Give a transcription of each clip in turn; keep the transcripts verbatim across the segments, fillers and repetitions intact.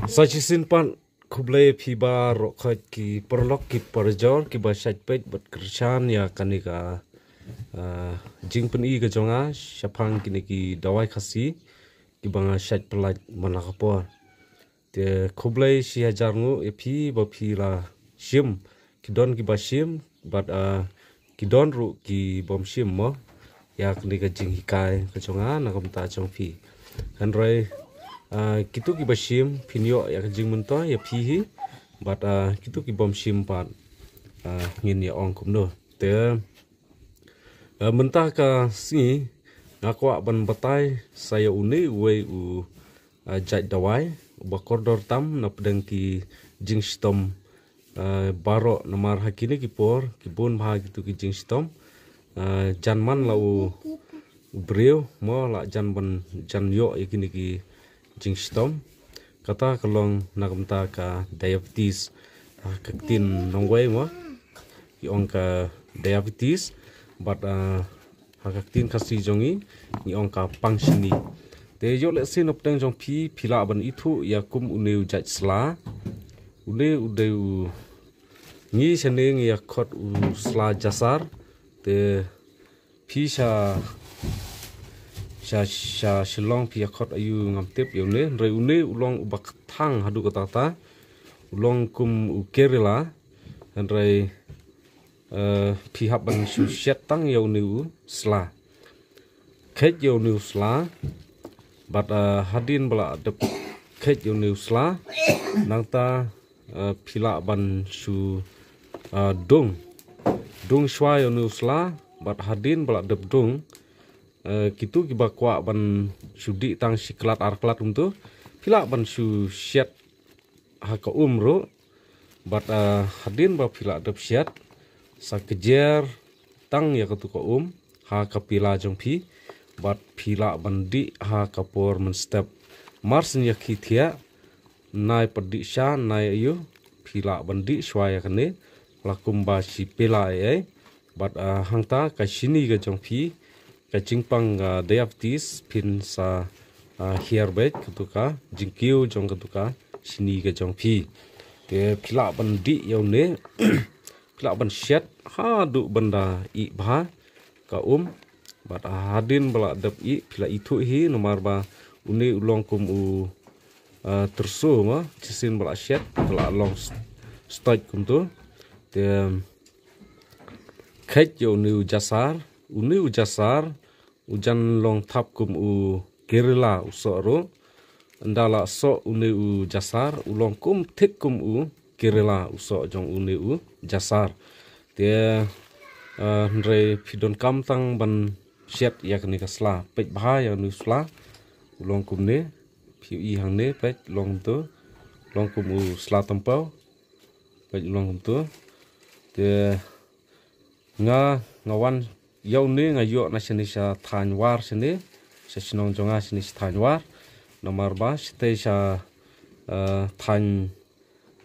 Sa shisien pat khublei phi baroh khoit ki paralok ki parajor ki ba shait peit bad kyrshan ïa kane ka, ah, jingpyni ka jong nga shaphang kine ki dawai Khasi ki ba nga shait pyllait man la ka por. Te khublei shi hajar nguh ïa phi ba phi la shim, ki don ki ba shim bad, ah, ki don ruh ki bym shim mo. Ïa kane ka jinghikai ka jong nga na ka bynta jong phi. Hynrei, ah, kito ki ba shim phin ïoh ïa ka jingmyntoi ïa phi hi. Bad, ah, kito ki bym shim pat, ah, ngin ïa ong kumno. Te, ah, mynta ka sngi nga kwah ban batai sa ïa une uwei u, ah, jait dawai uba kordor tam na pdeng ki jingshitom, ah, baroh namar ha kine ki por ki bun bha kito ki jingshitom. Ah, jan man la u, u briew mo la jan ban jan ïoh ïa kine ki jingshitom. Kata ka long na ka bynta ka diabetes. Ah, ka ktien nongwei mo ki ong ka diabetes. Bad, ah, ha ka ktien Khasi jong ngi ngi ong ka pang shini. Te ïoh lehse na pdeng jong phi phi lah ban ithuh ïa kum une u jait sla. Une u dei u, ngi shane ngi ïa khot u sla jasar. Te phi sha, sha, sha Shillong phi ïa khot aiu ngam tip ïa une. Hynrei une u long uba kthang haduh katta katta. U long kum u Kerala. Hynrei, eh, phi hap ban shu shet tang ïa une u sla. Khet ïa une u sla. Bad, eh, hadien ba la dep khet ïa une u sla, nangta, eh, phi lah ban shu, eh, dung. Dung shuwa ïa une u sla bad hadien ba la dep dung, eh, kito ki ba kwah ban shu dih tang shi klat ar klat kumto, phi lah ban shu shet ha ka um ruh. Bad, ah, hadien ba phi lah dep shet, sa kjer tang ïa katu ka um ha ka pila jong phi. Bad phi lah ban dih ha ka por mynstep. Mar shen ïa ki thiah, nai pat dih sha, nai aiu, phi lah ban dih shuwa ïa kane la kumba shi pila ei ei. Bad, ah, hangta ka shini ka jong phi, ka jingpang, ah, diabetes phin sa, ah, hiar beit katu ka jingkiew jong katu ka shini ka jong phi. Te phi lah ban dih ïa une, phi lah ban shet haduh ban da ih bha ka um. Bad, ah, hadien ba la dep ih phi lah ithuh hi namar ba une u long kum u, ah, tyrso ma, shisien ba la shet ka la long st-, stoit kumto. Te khet ïa une u jasar, une u jasar u jan long thap kum u Kerala u soh ruh. Ynda la soh une u jasar u long kum thik kum u Kerala u soh jong une u jasar. Te, eh, hynrei phi donkam tang ban shet ïa kane ka sla. Peit bha ïa une u sla. U long kumne, phi i hangne peit long kumto. Long kum u sla tympew. Peit long kumto. Te nga, nga wan ïa une nga ïoh na shane sha thaiñ War shane, sha shnong jong nga shane sha thaiñ War. Namar ba shatei sha, eh, thaiñ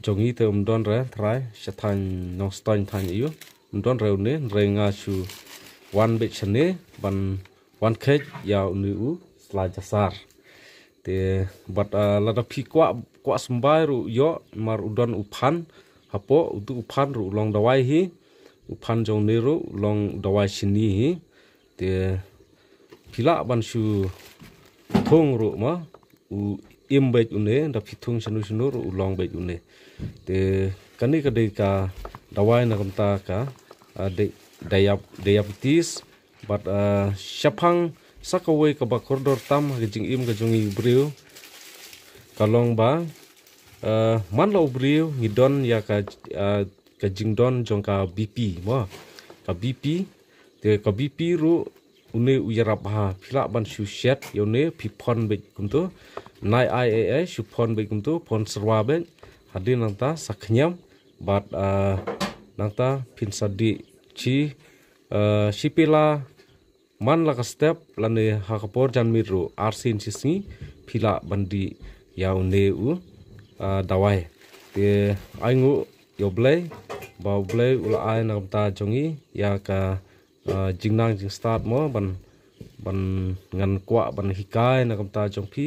jong ngi te um don re trai, sha thaiñ Nongstoiñ thaiñ aiu. Um don re une, hynrei nga shu wan beit shane ban wan khet ïa une u sla jasar. Te bad, ah, lada phi kwah, kwah symbai ruh ïoh, mar u don u phan hapoh, utu u phan ruh u long dawai hi. U phan jong une ruh u long dawai shini hi. Te phi lah ban shu thung ruh ma, u im beit une, da phi thung shano shano ruh u long beit une. Te kane ka dei ka dawai na ka bynta ka, ah, di-, diab-, diabetes. Bad, ah, shaphang sa kawei kaba kordor tam ha ka jingim ka jong ngi u briew ka long ba, ah, man la u briew ngi don ïa ka, ah, ka jingdon jong ka B P mo. Ka B P, te ka B P ruh une u ïarap bha, phi lah ban shu shet ïa une, phi phon beit kumto. Nai ai ai ai shu phon beit kumto, phon syrwa beit. Hadien nangta sa khñiam bad, ah, nangta phin sa dih shi, eh, shi pila man la ka step lane ha ka por janmiet ruh arsien shisngi phi lah ban dih ïa une u, ah, dawai. Te ai nguh ïa U Blei ba U Blei u la ai na ka bynta jong ngi ïa ka, ah, jingnang jingstad mo ban, ban ngan kwah ban hikai na ka bynta jong phi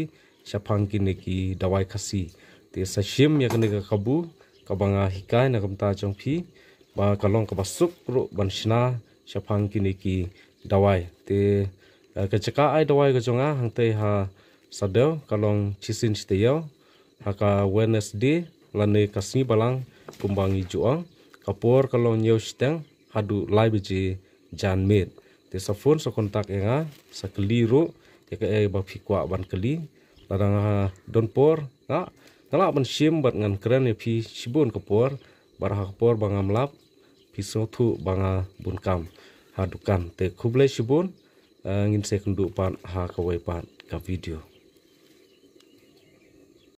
shaphang kine ki dawai Khasi. Te sa shim ïa kane ka kabu kaba nga hikai na ka bynta jong phi, ba ka long kaba suk ruh ban shna shaphang kine ki dawai. Te eh, ka jaka ai dawai ka jong nga hangtei ha Saddew ka long shisien shi taïew, ha ka Wednesday lane ka Sngi Balang kumba ngi ju ong. Ka por ka long hynñiew shiteng haduh lai baje janmiet. Te sa phone sa contact ïa nga, sa kylli ruh ïa kaei ba phi kwah ban kylli. Lada nga don por, nga nga lah ban shim bad ngan kren ïa phi shibun ka por, bad ha ka por ba ngam lap phi sngewthuh ba nga bun kam ha dukan. Te khublei shibun, eh, ngin sa ïakynduh pat ha kawei pat ka video.